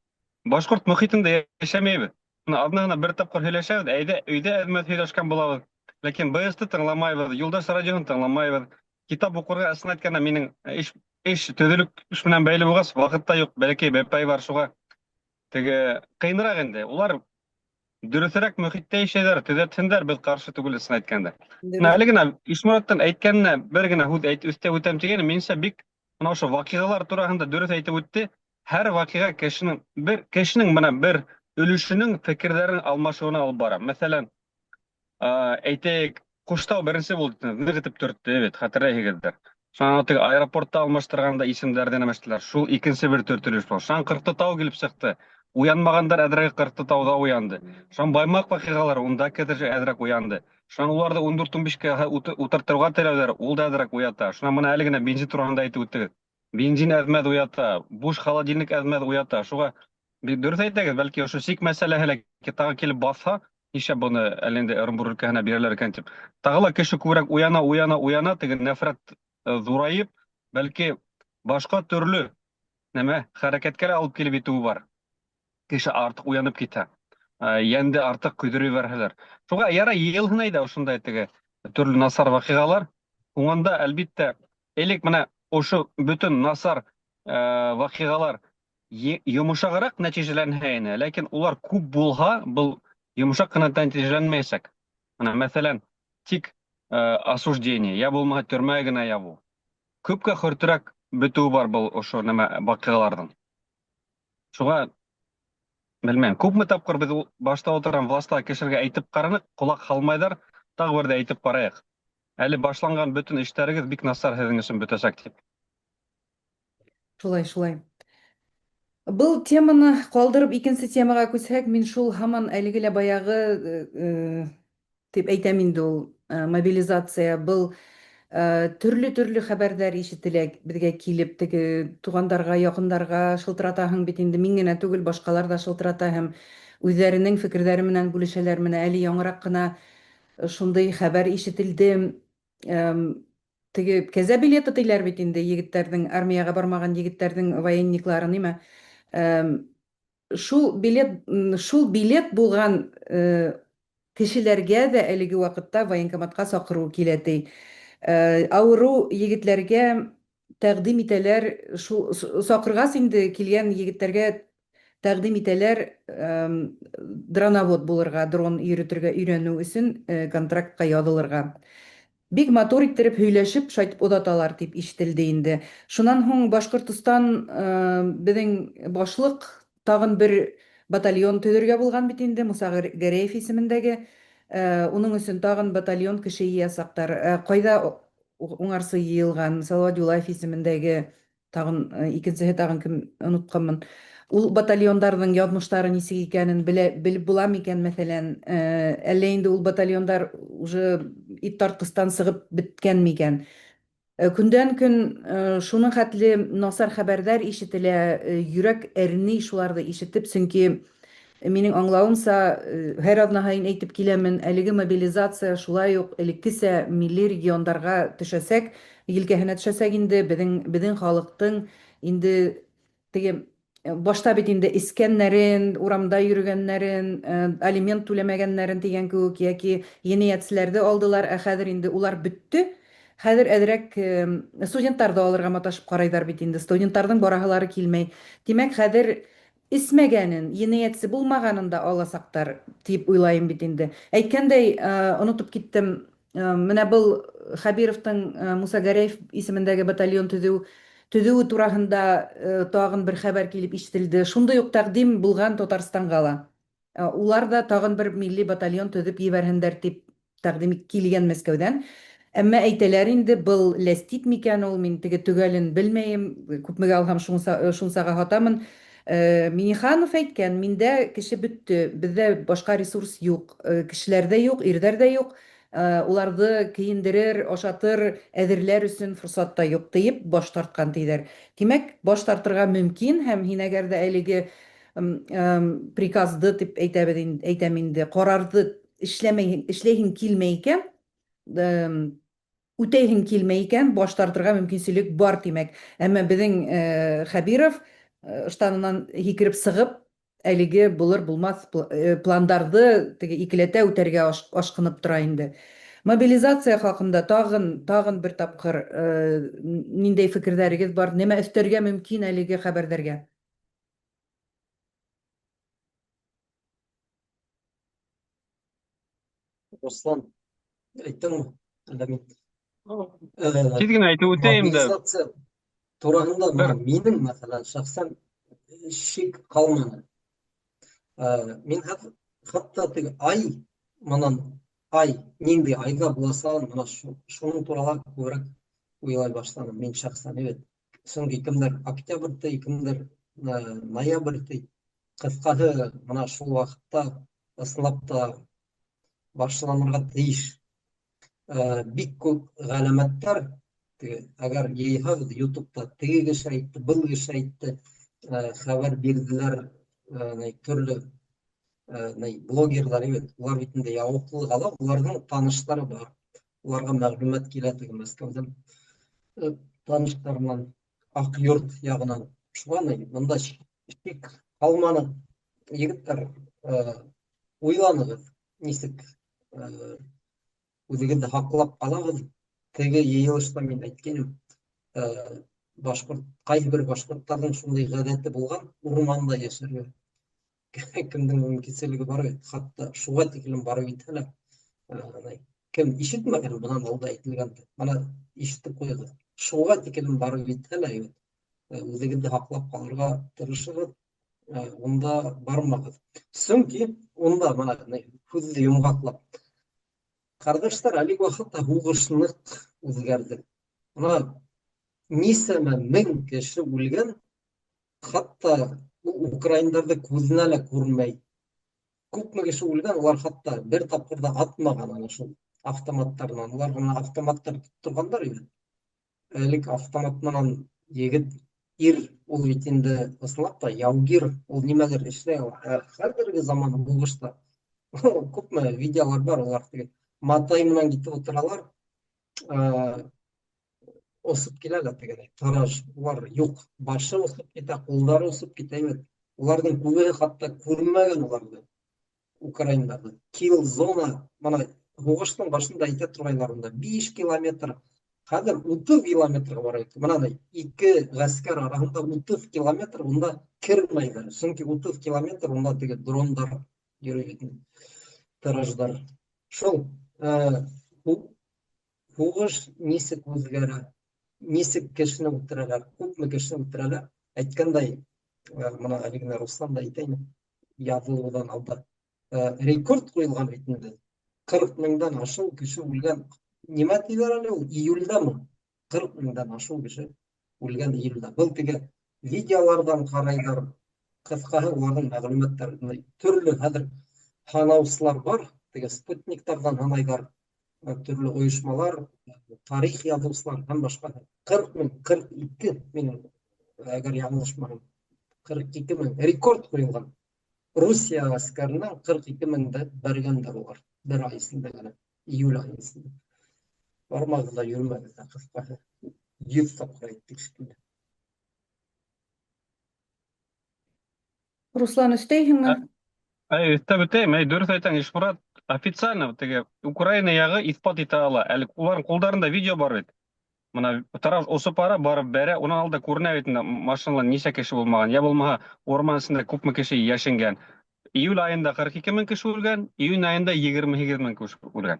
башҡорт мөхитендә йәшәмәйбеҙ. Бына аҙнаһына бер тапҡыр һөйләшәбеҙ, әйҙә өйҙә әҙ-мәҙ һөйләшкән булабыҙ. Ләкин БСТ тыңламайбыҙ, Юлдаш радиоһын тыңламайбыҙ. Китап уҡырға, ысын әйткәндә, минең эш, эш төҙөлөк эш менән бәйле булғас, ваҡыт та юҡ, бәләкәй бәпәй бар, шуға теге ҡыйыныраҡ инде. Улар дөрөҫөрәк мөхиттә йәшәйҙәр, төҙәтһендәр, беҙ ҡаршы түгел, ысын әйткәндә. Менә әле генә Ишмораттан әйткәненә бер генә һүҙ әйт, өҫтәп үтәм тигәйнем, минеңсә, бик мына ошо ваҡиғалар тураһында дөрөҫ әйтеп үтте. Һәр ваҡиға кешенең бер кешенең менә бер өлөшөнөң фекерҙәрен алмашыуына алып бара. Мәҫәлән, әйтәйек, Ҡуштау беренсе булды, ныҡ итеп төрттө бит, хәтерләйһегеҙҙер. Шунан теге аэропортта алмаштырғанда исемдәрҙе нәмәштеләр. Шул икенсе бер төртөлөш был. Шунан Ҡырҡты тау килеп сыҡты. Уянмағандар әҙерәк Ҡырҡты тауҙа уянды. Шунан Баймаҡ ваҡиғалары унда кәҙер әҙерәк уянды. Шунан уларҙы 14-15-кә ултыртырға теләүҙәр, ул да әҙерәк уята. Шунан бына әле генә бензин тураһында әйтеп үттегеҙ. Бензин әҙ-мәҙ уята, буш холодильник әҙ-мәҙ уята. Шуға бик дөрөҫ әйтәгеҙ, бәлки ошо сик мәсьәләһе лә тағы килеп баҫһа, нишләп быны әле инде Ырымбур өлкәһенә бирәләр икән тип. Тағы ла кеше күберәк уяна, уяна, уяна, теге нәфрәт э, ҙурайып, бәлки башҡа төрлө нәмә хәрәкәткә лә алып килеп етеүе бар. Кеше артыҡ уянып китә. Э, йәнде артыҡ көйҙөрөп ебәрһәләр. Шуға ярай йыйылһын әйҙә ошондай теге төрлө насар ваҡиғалар. Уңында, әлбиттә, элек менә ошо бөтөн насар э, ваҡиғалар йомшағыраҡ нәтижәләнһә ине, ләкин улар күп булһа, был йомшаҡ ҡына нәтижәләнмәйәсәк. Менә мәҫәлән, тик э, осуждение, я булмаһа төрмә генә ябыу. Күпкә хөртөрәк бөтөүе бар был ошо нәмә ваҡиғаларҙың. Шуға белмәйем, күпме тапҡыр беҙ башта ултырған властағы кешеләргә әйтеп ҡараныҡ, ҡолаҡ һалмайҙар, тағы бер ҙә әйтеп ҡарайыҡ. Әле башланған бөтөн эштәрегеҙ бик насар һеҙҙең өсөн бөтәсәк тип. Шулай, шулай. Был теманы ҡалдырып икенсе темаға күсһәк, мин шул һаман әлеге лә баяғы э, э, дип әйтәм инде ул э, мобилизация был төрле-төрле хәбәрҙәр ишетелә беҙгә килеп теге туғандарға, яҡындарға шылтыратаһың бит инде мин генә түгел, башҡалар да шылтырата һәм үҙҙәренең фекерҙәре менән бүлешәләр. Менә әле яңыраҡ ҡына шундай хәбәр ишетелде. Теге кәзә билеты тиләр бит инде егеттәрҙең, армияға бармаған егеттәрҙең военникларын, нимә. Шул билет, шул билет булған э, кешеләргә дә әлеге ваҡытта военкоматҡа саҡырыу килә ти. Э, авырыу егетләргә тәкъдим итәләр, шул сакыргач инде килгән егетләргә тәкъдим итәләр дроновод булырга, дрон йөретергә өйрәнү өчен контрактка язылырга. Бик матур иттереп һөйләшеп, шайтып озаталар дип ишетелде инде. Шуннан һуң Башкортостан безнең башлык тагын бер батальон төзергә булган бит инде, Муса Гәрәев исемендәге. Уның өчен тагын батальон кеше йыясактар. Кайда уңарсы йыелган Салават Юлаев исемендәге Тагын икенчеһе тагын кем онытканмын. Ул батальондарның язмышлары ничек икәнен белә, белеп була микән, мәсәлән, әллә инде ул батальондар уже ит тарткыстан чыгып беткән микән? Көндән көн шуның хәтле насар хәбәрләр ишетелә, йөрәк әрни шуларны ишетеп, чөнки минең аңлавымча, һәр атна һаен әйтеп киләмен, әлеге мобилизация шулай ук элеккечә милли региондарга төшәсәк, елкәһенә төшәсәк инде, безнең безнең халыктың инде теге башта бит инде эчкәннәрен, урамда йөргәннәрен, алимент түләмәгәннәрен дигән кебек яки җинаятьчеләрне алдылар, ә хәзер инде улар бетте. Хәзер әзрәк студентлар да алырга маташып карыйлар бит инде. Студентларның бараһылары килмәй. Димәк, хәзер Эчмәгәнен, енәятьсе булмаганын да аласактар, диеп уйлаем бит инде. Әйткәндәй, онытып киттем, менә был Хәбировтың Муса Гәрәев исемендәге батальон төзү төзүе тураһында тагын бер хәбәр килеп ишетелде. Шундый ук тәкъдим булган Татарстанга ла. Улар да тагын бер милли батальон төзеп ебәрһендәр дип тәкъдим килгән Мәскәүдән. Әмма әйтәләр инде, был ләстит микән ул, мин теге төгәлен белмәем, күпмегә алһам шунса, шунсага һатамын. Миниханов әйткән, миндә кеше бетте, бездә башка ресурс юк, кешеләр дә юк, ирләр дә юк, уларды киендерер, ашатыр, әзерләр өчен форсат та юк, диеп баш тарткан диләр. Димәк, баш тартырга мөмкин һәм һин әгәр дә әлеге приказды дип әйтәбез инде, әйтәм инде, карарды эшләмәй, эшләйһең килмәй икән, үтәйһең килмәй икән, баш тартырга мөмкинчелек бар, димәк. Әмма безнең Хәбиров ыштаныннан һикереп сыгып, әлеге булыр булмас пландарды теге икеләтә үтәргә ашкынып тора инде. Мобилизация хакында тагын, тагын бер тапкыр ниндәй фикерләрегез бар, нәмә өстәргә мөмкин әлеге хәбәрләргә? Руслан, әйттеңме? Әллә мин? Тиз генә әйтеп үтәем дә. Мобилизация турында менә минем, мәсәлән, шәхсән шик калмады. Мин хәтта теге ай, монан ай, нинди айда буласа, менә шуның турында күбрәк уйлай башладым мин шәхсән, әйбәт. Чөнки кемдер октябрь ди, кемдер ноябрь ди. Кыскасы, менә шул вакытта ысынлап та башланырга тиеш. Бик күп галәмәтләр, әгәр йыйһагыз ютубта теге кеше әйтте, был кеше әйтте, хәбәр бирделәр, төрле блогерлар бит, улар бит инде явыклык ала, уларның танышлары бар. Уларга мәгълүмат килә теге Мәскәүдән танышларынан, Ак йорт ягынан. Шуңа монда шик калманы. Егетләр, уйланыгыз, ничек үзегезне һаклап калагыз. Теге йыелышта мин әйткәнем, башкорт, кайбер башкортларның шундый гадәте булган, урманда яшәргә. Кемдең мөмкинчелеге бар бит, хатта шуга тиклем барып итәләр. Кем ишетмәгән, бынан алда әйтелгән, мана ишетеп куйыгыз. Шуга тиклем барып итәләр бит. Үзегезне һаклап калырга тырышыгыз, унда бармагыз. Чөнки унда мана һүҙҙе йомғаҡлап. Ҡарҙаштар, әлеге ваҡытта һуғыш ныҡ үҙгәрҙе. Мына нисәмә мең кеше үлгән, хатта ул украиндарҙы күҙенә лә күрмәй. Күпме кеше үлгән, улар хатта бер тапҡыр ҙа атмаған ана шул автоматтарынан. Улар ғына автоматтар тотторғандар ине. Элек автомат менән егет ир ул бит инде ысынлап та яугир, ул нимәлер эшләй ала. Ә хәҙерге заман һуғышта күпме видеолар бар, улар теге матай менән китеп ултыралар. Осоп килә лә тегеләй тараж, улар юҡ, башы осоп китә, ҡулдары осоп китә бит. Уларҙың күбеһе хатта күрмәгән уларҙы, украиндарҙы. Килл зона, мына һуғыштың башында әйтә торғайнар унда 5 километр Хәҙер 30 километрға барып етте. Мына ике ғәскәр араһында 30 километр, унда кермәйҙәр. Сөнки 30 километр унда теге дрондар йөрөй бит. Тырыждар. Шул һуғыш нисек үҙгәрә, нисек кешене үтерәләр, күпме кешене үтерәләр. Әйткәндәй, мына әле генә Руслан да әйтә ине, яҙылыуҙан алда. Рекорд ҡуйылған бит инде. 40 меңдән ашыу кеше үлгән. Нимә тиҙәр әле ул? Июльдәме? 40 меңдән ашыу кеше үлгән июльдә. Был теге видеоларҙан ҡарайҙар. Ҡыҫҡаһы, уларҙың мәғлүмәттәре төрлө хәҙер һанаусылар бар. Теге спутниктарҙан һанайҙар, төрлө ойошмалар, тарих яҙыусылар һәм башҡа. 40 мең, 42 минең, әгәр яңылышмаһам, 42 мең рекорд ҡуйылған. Русия ғәскәренән 42 меңде бәргәндәр улар бер ай эсендә генә, июль айы эсендә. Бармағыҙ ҙа, йөрөмәгеҙ ҙә, ҡыҫҡаһы. 100 тапҡыр әйттек шикелле. Руслан, өҫтәйһеңме? Әй, өҫтәп үтәйем. Әй, дөрөҫ әйтәң, Ишморат, официально теге Украина яғы иҫбат итә ала. Әле уларҙың ҡулдарында видео бар бит. Мына тараж осоп бара, барып бәрә, унан алда күренә бит инде машинала нисә кеше булмаған, я булмаһа урман эсендә күпме кеше йәшенгән. Июль айында 42 мең кеше үлгән, июнь айында 28 мең кеше үлгән.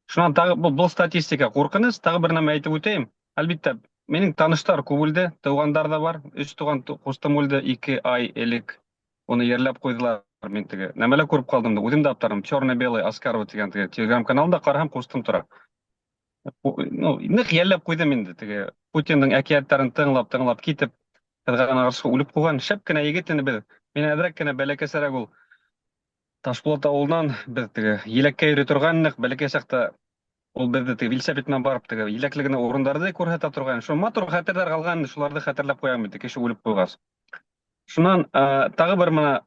Шунан тағы был, был статистика ҡурҡыныс, тағы бер нәмә әйтеп үтәйем. Әлбиттә, минең таныштар күп үлде, туғандар да бар. Өс туған ҡустым үлде 2 ай элек. Уны ерләп ҡуйҙылар. Мин теге нәмәлә күреп ҡалдым да, үҙем дә аптырам. Черно-белый Аскарова тигән теге телеграм-каналында ҡараһам, ҡустым тора. Ну, ныҡ йәлләп ҡуйҙым инде теге Путиндың әкиәттәрен тыңлап, тыңлап китеп, ҡыҙғанығарсы үлеп ҡуйған шәп кенә егет инде беҙ. Мин әҙерәк кенә бәләкәсерәк ул. Ташбулат ауылынан беҙ теге еләккә йөрөй торған инек, бәләкәй саҡта ул беҙҙе теге велосипед менән барып теге еләкле генә урындарҙы күрһәтә торған. Шул матур хәтерҙәр ҡалған, шуларҙы хәтерләп ҡуям инде кеше үлеп ҡуйғас. Шунан тағы бер мына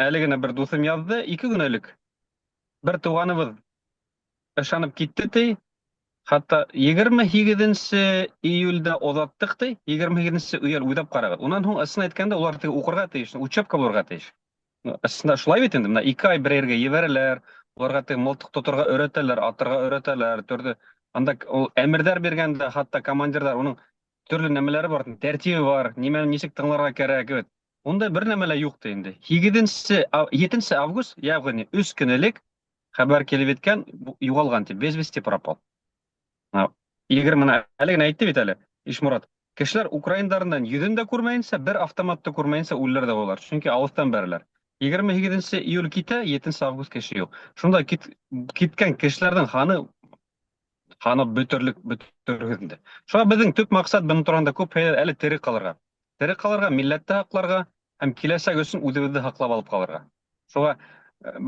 әле генә бер дуҫым яҙҙы, 2 көн элек. Бер туғаныбыҙ ышанып китте ти, хатта 28 июльдә оҙаттыҡ ти, 28 июль уйлап ҡарағыҙ. Унан һуң ысын әйткәндә улар теге уҡырға тейеш, учебка булырға тейеш. Ысында шулай бит инде, мына 2 ай бер ергә ебәрәләр, уларға теге мылтыҡ тоторға өйрәтәләр, атырға өйрәтәләр, төрлө анда ул әмерҙәр биргәндә хатта командирҙар уның төрлө нәмәләре бар, тәртибе бар, нимәне нисек тыңларға кәрәк бит. Унда бер нәмә лә юҡ ти инде. 7 август, ягъни 3 көн элек хәбәр килеп еткән, юғалған ти, без вести пропал. Егерме менә әле генә әйтте бит әле Ишморат. Кешеләр украиндарынан йөҙөн дә күрмәйенсә, бер автоматты күрмәйенсә үлеләр дә булалар. Сөнки алыҫтан бәрәләр. 28 июль китә, 7 август кеше юҡ. Шунда киткән кешеләрҙең һаны һаны бөтөрлөк бөтөрһөҙ инде. Шуға беҙҙең төп маҡсат бының тураһында күп һөйләр, әле тере ҡалырға. Тере ҡалырға, милләтте һаҡларға һәм киләсәк өсөн үҙебеҙҙе һаҡлап алып ҡалырға. Шуға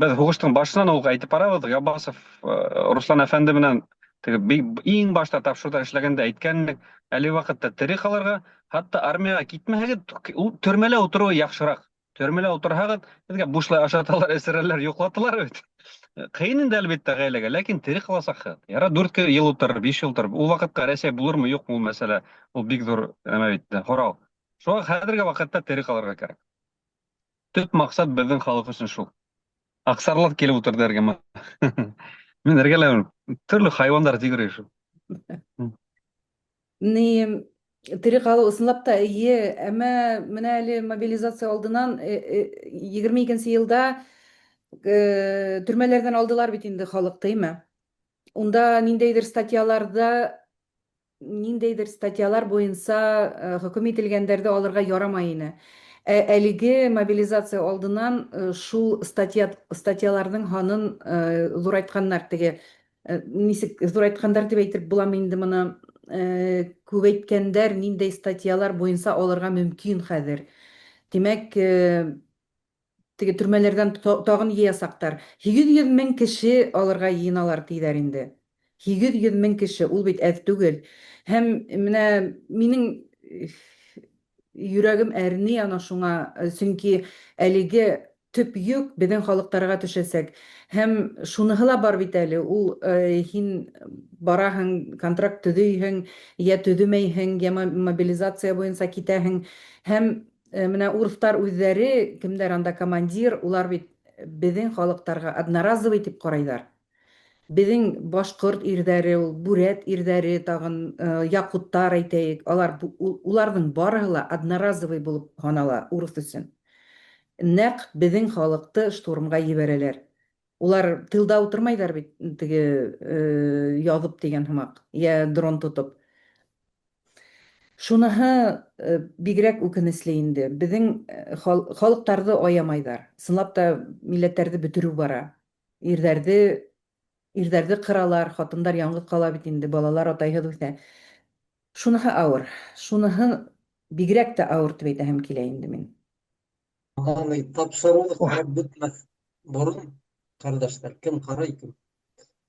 беҙ һуғыштың башынан уҡ әйтеп барабыҙ, Габбасов Руслан әфәнде менән теге иң башта тапшырыуҙа эшләгәндә әйткән инек, әлеге ваҡытта тере ҡалырға, хатта армияға китмәһәгеҙ, ул төрмәлә ултырыуы яҡшыраҡ. Төрмәлә ултырһағыҙ, һеҙгә бушлай ашаталар, эсерәләр, йоҡлаталар бит. Ҡыйын инде әлбиттә ғаиләгә, ләкин тере ҡаласаҡһығыҙ. Яра 4 йыл ултырыр, 5 йыл ултырыр. Ул ваҡытҡа Рәсәй булырмы, юҡмы ул мәсьәлә, ул бик ҙур нәмә бит, һорау. Шуға хәҙерге ваҡытта тере ҡалырға кәрәк. Төп маҡсат беҙҙең халыҡ өсөн шул. Аҡсарлар килеп ултырҙы эргәмә. Мин эргәлә төрлө хайуандар йүгерә шул. Ни тере ҡалыу ысынлап та эйе, әммә менә әле мобилизация алдынан 22 йылда төрмәләрҙән алдылар бит инде халыҡты, әйме? Унда ниндәйҙер статьялар буйынса хөкөм ителгәндәрҙе алырға ярамай ине. Әлеге мобилизация алдынан шул статьяларҙың һанын ҙурайтҡаннар, теге нисек ҙурайтҡандар тип әйтеп буламы инде быны, күбәйткәндәр ниндәй статьялар буйынса алырға мөмкин хәҙер. Тимәк, теге төрмәләрҙән тағын йыясаҡтар. 800 мең кеше алырға йыйыналар тиҙәр инде. 800 мең кеше, ул бит әҙ түгел. Һәм менә минең йөрәгем әрни ана шуңа, сөнки әлеге төп йөк беҙҙең халыҡтарға төшәсәк. Һәм шуныһы ла бар бит әле, ул һин бараһың, контракт төҙөйһөң, йә төҙөмәйһең, йә мобилизация буйынса китәһең. Һәм менә урыҫтар үҙҙәре, кемдәр анда командир, улар бит беҙҙең халыҡтарға одноразовый тип ҡарайҙар. Беҙҙең башҡорт ирҙәре, ул бүрәт ирҙәре, тағын якуттар әйтәйек, алар уларҙың барыһы ла одноразовый булып һанала урыҫ өсөн. Нәҡ беҙҙең халыҡты штурмға ебәрәләр. Улар тылда ултырмайҙар бит, теге яҙып тигән һымаҡ, йә дрон тотоп. Шуныһы бигерәк үкенесле инде. Беҙҙең халыҡтарҙы аямайҙар. Ысынлап та милләттәрҙе бөтөрөү бара. Ирҙәрҙе ирҙәрҙе ҡыралар, хатындар яңғыҙ ҡала бит инде, балалар атайһыҙ үҫә. Шуныһы ауыр. Шуныһы бигерәк тә ауыр тип әйтәһем килә инде мин. Аны тапшырыуҙы ҡарап бөтмәҫ борон, ҡәрҙәштәр, кем ҡарай, кем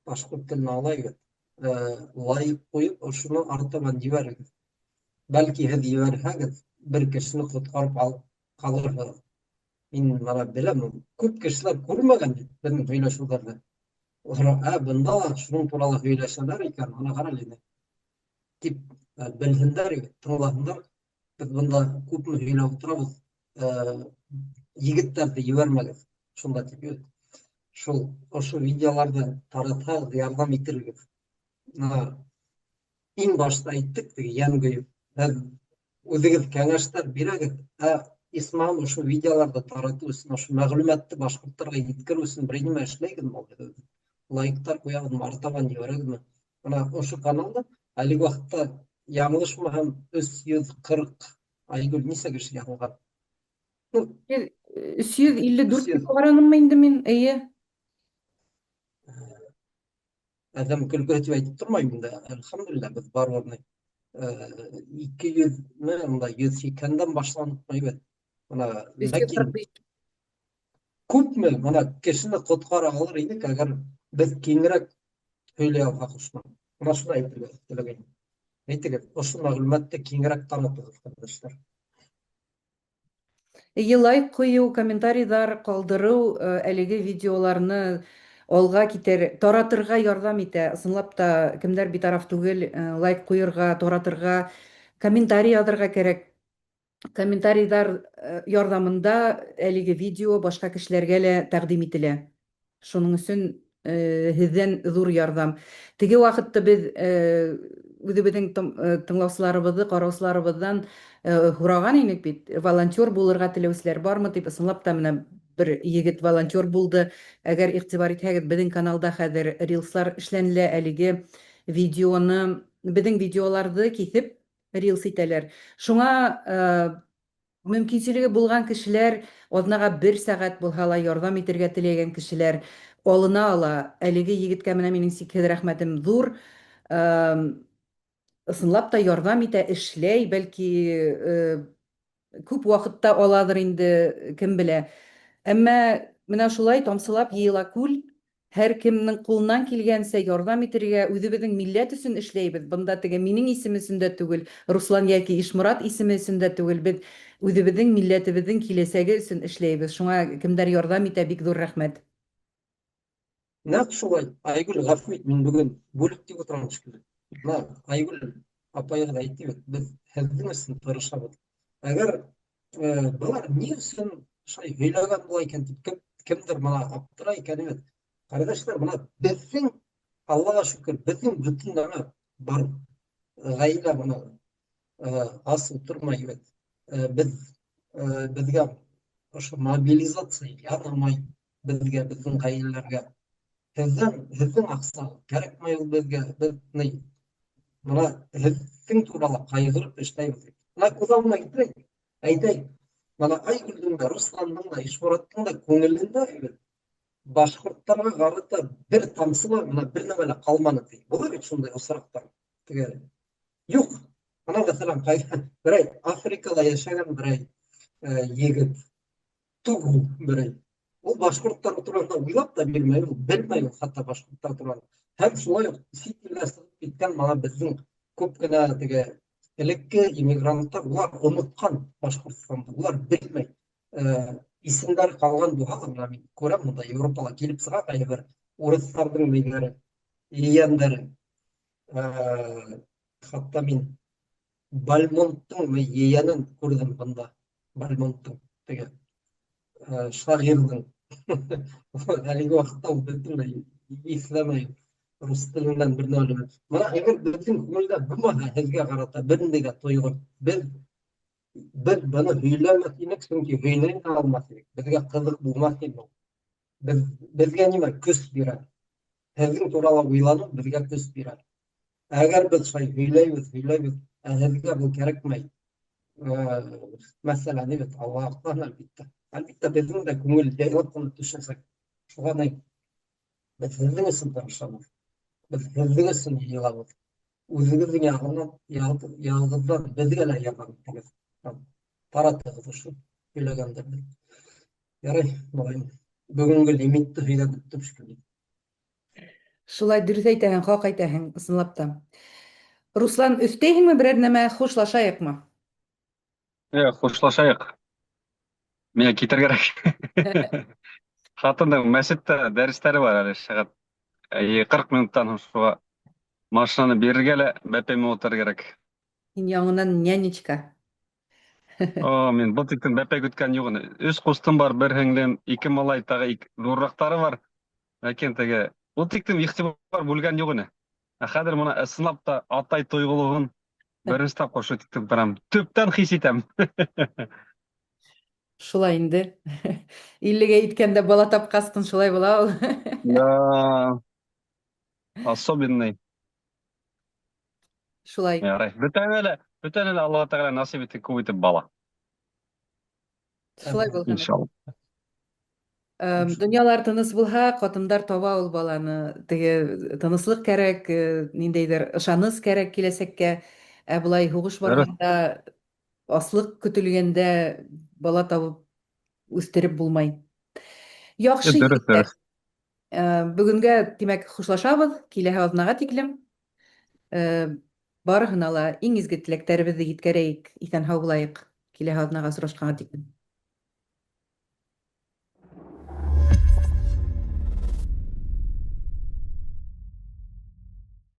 башҡорт телен аңлай бит, лайк ҡуйып, ошоно артабан ебәрегеҙ. Бәлки һеҙ ебәрһәгеҙ, бер кешене ҡотҡарып алып ҡалырһығыҙ. Мин бына беләм, күп кешеләр күрмәгән бит беҙҙең һөйләшеүҙәрҙе. Улар, ә бында ла шуның турала һөйләшәләр икән, ана ҡара әле, тип белһендәр, тыңлаһындар. Беҙ бында күпме һөйләп ултырабыҙ, егеттәрҙе ебәрмәгеҙ шунда тип. Шул ошо видеоларҙы таратһағыҙ, ярҙам итерһегеҙ. Иң башта әйттек, теге йән көйөп, һеҙ үҙегеҙ кәңәштәр бирәгеҙ, ә исмаһам ошо видеоларҙы таратыу өсөн, ошо мәғлүмәтте башҡорттарға еткереү өсөн берәй нимә эшләйгеҙме ул? Лайктар ҡуяғыҙмы, артабан ебәрәгеҙме? Бына ошо каналда әлеге ваҡытта, яңылышмаһам, 340, Айгөл, нисә кеше яҙылған? 354 тип ҡараныммы инде мин, эйе. Әҙәм көлкөһө тип әйтеп тормайым инде, әлхәмдүлилләһ, беҙ барыбер 200-ме, унда 180-дән башланып бит. Бына ләкин күпме бына кешене ҡотҡара алыр инек, әгәр беҙ киңерәк һөйләй алһаҡ ошоно. Бына шуны әйтергә теләгәйнем. Әйтегеҙ, ошо мәғлүмәтте киңерәк таратығыҙ, ҡәрҙәштәр. Эйе, лайк ҡуйыу, комментарийҙар ҡалдырыу әлеге видеоларны алға китер, таратырға ярҙам итә. Ысынлап та, кемдәр битараф түгел, лайк ҡуйырға, таратырға, комментарий яҙырға кәрәк. Комментарийҙар ярҙамында әлеге видео башҡа кешеләргә лә тәҡдим ителә. Шуның өсөн һеҙҙән ҙур ярҙам. Теге ваҡытты беҙ үҙебеҙҙең тыңлаусыларыбыҙҙы, ҡараусыларыбыҙҙан һораған инек бит, волонтер булырға теләүселәр бармы тип, ысынлап та менә бер егет волонтер булды. Әгәр иғтибар итһәгеҙ, беҙҙең каналда хәҙер рилслар эшләнелә, әлеге видеоны, беҙҙең видеоларҙы киҫеп рилс итәләр. Шуңа мөмкинселеге булған кешеләр, аҙнаға бер сәғәт булһа ла ярҙам итергә теләгән кешеләр алына ала. Әлеге егеткә менә минең сикһеҙ рәхмәтем ҙур. Ысынлап та ярҙам итә, эшләй, бәлки күп ваҡытта алалыр инде, кем белә. Әммә менә шулай тамсылап йыйыла күл. Һәр кемнең ҡулынан килгәнсә ярҙам итергә, үҙебеҙҙең милләт өсөн эшләйбеҙ. Бында теге минең исем өсөн дә түгел, Руслан йәки Ишморат исеме өсөн дә түгел, беҙ үҙебеҙҙең милләтебеҙҙең киләсәге өсөн эшләйбеҙ. Шуңа кемдәр ярҙам итә, бик ҙур рәхмәт. Нәҡ шулай, Айгөл, ғәфү ит, мин бөгөн бүлеп тип ултырам шикелле. Бына Айгөл апайығыҙ әйтте бит, беҙ һеҙҙең өсөн тырышабыҙ. Әгәр былар ни өсөн шулай һөйләгән була икән тип кем, кемдер бына аптырай икән бит. Ҡәрҙәштәр, бына беҙҙең, Аллаға шөкөр, беҙҙең бөтөн нәмә бар. Ғаилә бына ас ултырмай бит. Беҙ беҙгә ошо мобилизация янамай беҙгә, беҙҙең ғаиләләргә. Һеҙҙән, һеҙҙең аҡса кәрәкмәй ул беҙгә. Беҙ ни бына һеҙҙең турала ҡайғырып эшләйбеҙ. Бына күҙ алдына килтерәйек, әйтәйек. Бына Айгөлдөң дә, Русландың да, Ишмораттың да күңелендә бит башҡорттарға ҡарата бер тамсы ла бына бер нәмә лә ҡалманы ти. Була бит шундай осраҡтар. Теге юҡ. Бына мәҫәлән, ҡайҙа берәй Африкала йәшәгән берәй егет, Тугу берәй. Ул башҡорттар тураһында уйлап та бирмәй, ул белмәй ул хатта башҡорттар тураһында. Һәм шулай уҡ сит илгә сығып киткән бына беҙҙең күп кенә теге элекке иммигранттар, улар онотҡан Башҡортостанды, улар белмәй. Исемдәре ҡалған булһа ла, бына мин күрәм, бында Европала килеп сыға ҡайһы бер урыҫтарҙың ниләре, ейәндәре. Хатта мин Бальмонттың ейәнен күрҙем бында. Бальмонттың теге шағирҙың. Әлеге ваҡытта ул бөтөнләй иҫләмәй. Рус теленнән бер нәмә белмәй. Менә әгәр беҙҙең күңелдә булмаһа һеҙгә ҡарата бер ниндәй ҙә тойғо, беҙ беҙ быны һөйләмәҫ инек, сөнки һөйләй ҙә алмаҫ инек. Беҙгә ҡыҙыҡ булмаҫ ине ул. Беҙ беҙгә нимә көс бирә? Һеҙҙең турала уйланыу беҙгә көс бирә. Әгәр беҙ шулай һөйләйбеҙ, һөйләйбеҙ, ә һеҙгә был кәрәкмәй. Мәсәлән, бит Аллаһ һаҡлаһын, әлбиттә. Әлбиттә, беҙҙең дә күңел яйлап ҡына төшәсәк. Шуға ни беҙ һеҙҙең өсөн тырышабыҙ. Беҙ һеҙҙең өсөн йыйылабыҙ. Үҙегеҙҙең яғынан, яғығыҙҙан беҙгә лә ярҙам итегеҙ. Таратығыҙ ошо һөйләгәндәрҙе. Ярай, мөғәйен. Бөгөнгө лимитты һөйләп бөттөм шикелле. Шулай дөрөҫ әйтәһең, хаҡ әйтәһең, ысынлап та. Руслан, өҫтәйһеңме берәр нәмә, хушлашайыҡмы? Э, хушлашайыҡ. Миңә китергә кәрәк. Хатындың мәсеттә дәрестәре бар әле сәғәт 40 минуттан һуң шуға машинаны бирергә лә бәпәй менән ултырыр кәрәк. Һин яңынан нянечка. О, мин был тиклем бәпәй көткән юҡ ине. Өс ҡустым бар, бер һеңлем, ике малай, тағы ик, ҙурыраҡтары бар. Ләкин теге ул тиклем иғтибар бүлгән юҡ ине. Ә хәҙер мына ысынлап та атай тойғолоғон беренсе тапҡыр шул тиклем прям төптән хис итәм. Шулай инде. Иллегә еткәндә бала тапҡастын шулай була ул. Да. Особенный. Шулай. Ярай. Бөтәһенә лә, бөтәһенә лә Аллаһ Тәғәлә насип итте күп итеп бала. Шулай булһын. Иншалла. Дөньялар тыныс булһа, ҡатындар таба ул баланы. Теге тыныслыҡ кәрәк, э, ниндәйҙер ышаныс кәрәк киләсәккә. Ә былай һуғыш барғанда, аслыҡ көтөлгәндә бала табып үҫтереп булмай. Яҡшы, Дөрөҫ, егеттәр. дөрөҫ. Э, Бөгөнгә, тимәк, хушлашабыҙ. Киләһе аҙнаға тиклем. Э, Барыһына ла иң изге теләктәребеҙҙе еткерәйек, иҫән-һау булайыҡ. Киләһе аҙнаға осрашҡанға тиклем.